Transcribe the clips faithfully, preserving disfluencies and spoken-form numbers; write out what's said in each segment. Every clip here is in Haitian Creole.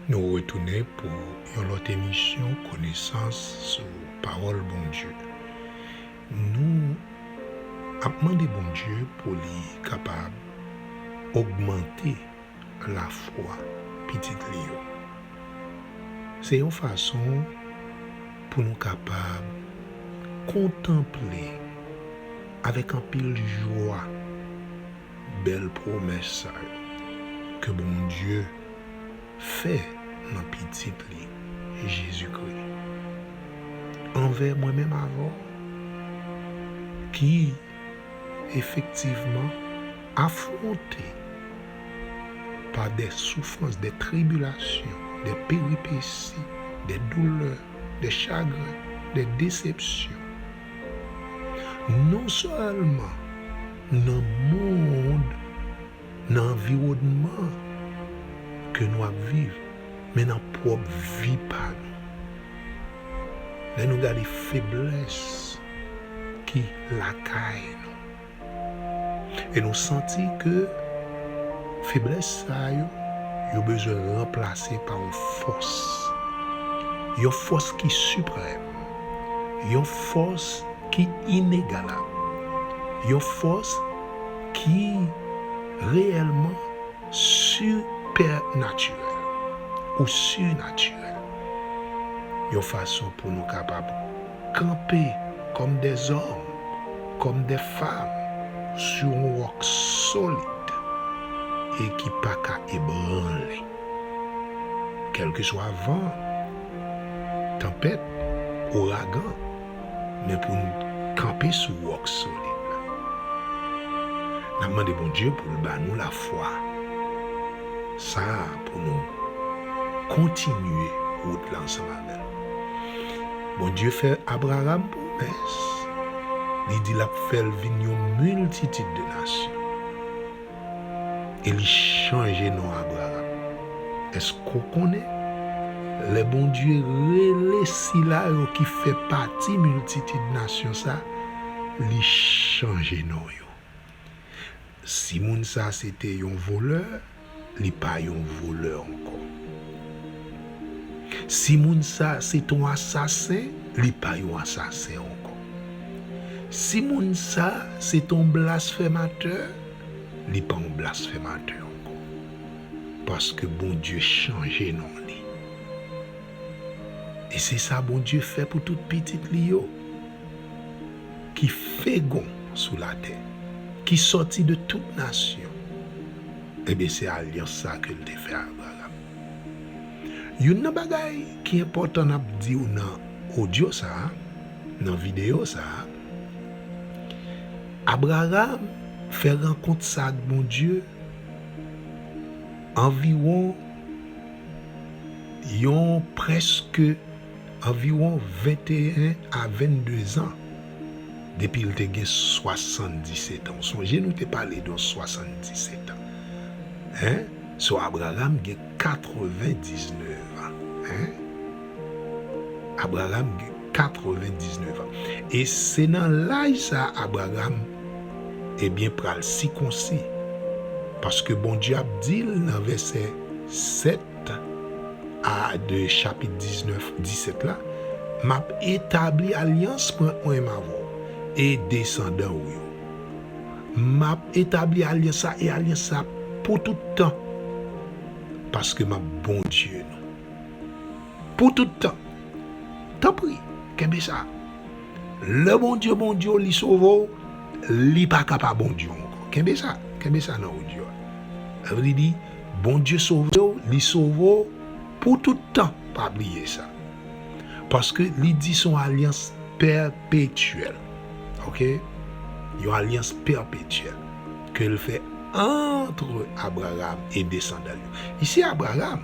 Nou retounen pou yon lòt emisyon Konesans sou Pawòl Bondye. Nou ap mande Bondye pou li kapab ogmante lafwa pitit li yo. Se yon fason pou nou kapab kontanple avèk anpil jwa bèl pwomès sa yo ke Bondye fè nan Pitit li, Jezikri. Anvè mwen menm avè w, ki efektivman afwonte pa de soufrans, de tribilasyon, de peripesi, de doulè, de chagren, de desepsyon. Non sèlman nan mond, nan anviwònman ke nou ap viv, men nan pwòp vi pa nou. Lè nou gade feblès ki lakay nou, e nou santi ke feblès sa yo, yo bezwen ranplase pa yon fòs. Yon fòs ki siprèm. Yon fòs ki inegalab. Yon fòs ki reyèlman sipènatirèl ou sinatirèl. Yon fason pou nou kapab kanpe kòm de zòm, kòm de fanm, sou yon wòk solid e ki pa ka ebranle. Kèlkeswa van, tanpèt, ouragan, men pou n kanpe sou wòk solid la. N ap mande Bondye pou l ba nou lafwa sa a pou nou kontinye wout la ansanm avè l. Bondye fè Abraram pwomès. Li di l ap fè l vin yon miltitid de nasyon. E li chanje non Abraram. Èske w konnen lè Bondye rele sila yo ki fè pati miltitid nasyon sa, li chanje non yo? Si moun sa se te yon volè, li pa yon volè ankò. Si moun sa se te yon asasen, li pa yon asasen ankò. Si moun sa se te yon blasfèmatè, li pa yon blasfèmatè ankò. Paske Bondye chanje non li. E se sa Bondye fè pou tout pitit li yo, ki fegon sou latè, ki sòti de tout nasyon. Ebyen, se alyans sa ke l te fè Abraram. Youn nan bagay ki enpòtan n ap di w nan odyo sa a, nan videyo sa a, Abraram fè rankont sa ak Bondye anviwon yon prèske anviwon venteyen a vennde zan depi l te gen swasanndisèt an. Ou sonje nou te pale de yon swasanndisèt an. Hein? So Abraram gen katrevendiznèf an. Hein? Abraram gen katrevendiznèf an. E se nan laj sa Abraram, ebyen, pral sikonsi. Paske Bondye ap di l nan vèsè sèt a de chapit diznèf, disèt la, m ap etabli alyans mwen menm avè w e desandan w yo. M ap etabli alyans sa e alyans sa pou tout tan. Paske m ap Bondye nou. Pou tout tan. Tanpri, kenbe sa. Lè Bondye Bondye w, li sove w, li pa ka pa Bondye w ankò. Kenbe sa, kenbe sa nan odyo a. Sa vle di, Bondye sove w, li sove w pou tout tan. Pa bliye sa. Paske li di se yon alyans pèpetyèl. Oke? Yon alyans pèpetyèl ke l fè antre Abraram e desandan l yo. Isi Abraram,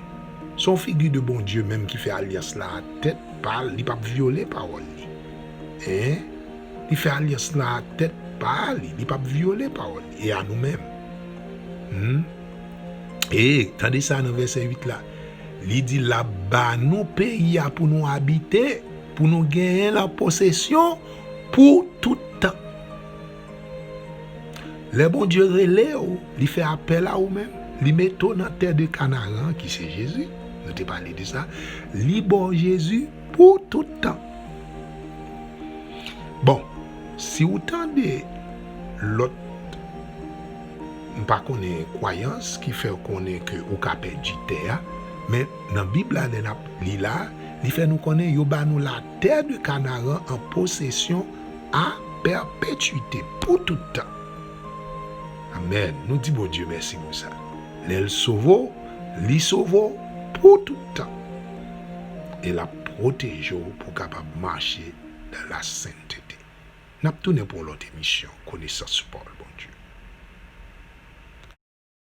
se yon figi de Bondye menm ki fè alyans la a tèt pa l, li p ap vyole pawòl li. Hein? Li fè alyans la a tèt pa li, li p ap vyole pawòl li. E a nou menm? Hmm? E, tande sa nan vèsè uit la. Li di, l ap ba nou peyi a pou nou abite, pou nou genyen l an posesyon pou tout tan. Lè Bondye rele w, li fè apèl a ou menm, li mete w nan tè de Kanaran, ki se Jezi, Nou te pale de sa. Li ba w Jezi pou tout tan. Bon, si w tande lòt, m pa konnen kwayans ki fè w konnen ke ou ka pèdi tè a, men nan Bib la, lè n ap li la, li fè nou konnen yo ba nou la terre de Canaan an posesyon a pèpetwite, pou tout tan. Amèn. Nou di Bondye mèsi pou sa. Lè l sove w, li sove w pou tout tan. E l ap pwoteje w pou w kapab mache dans la sainteté. N ap tounen pou yon lòt emisyon, Konesans sou Pawòl Bondye.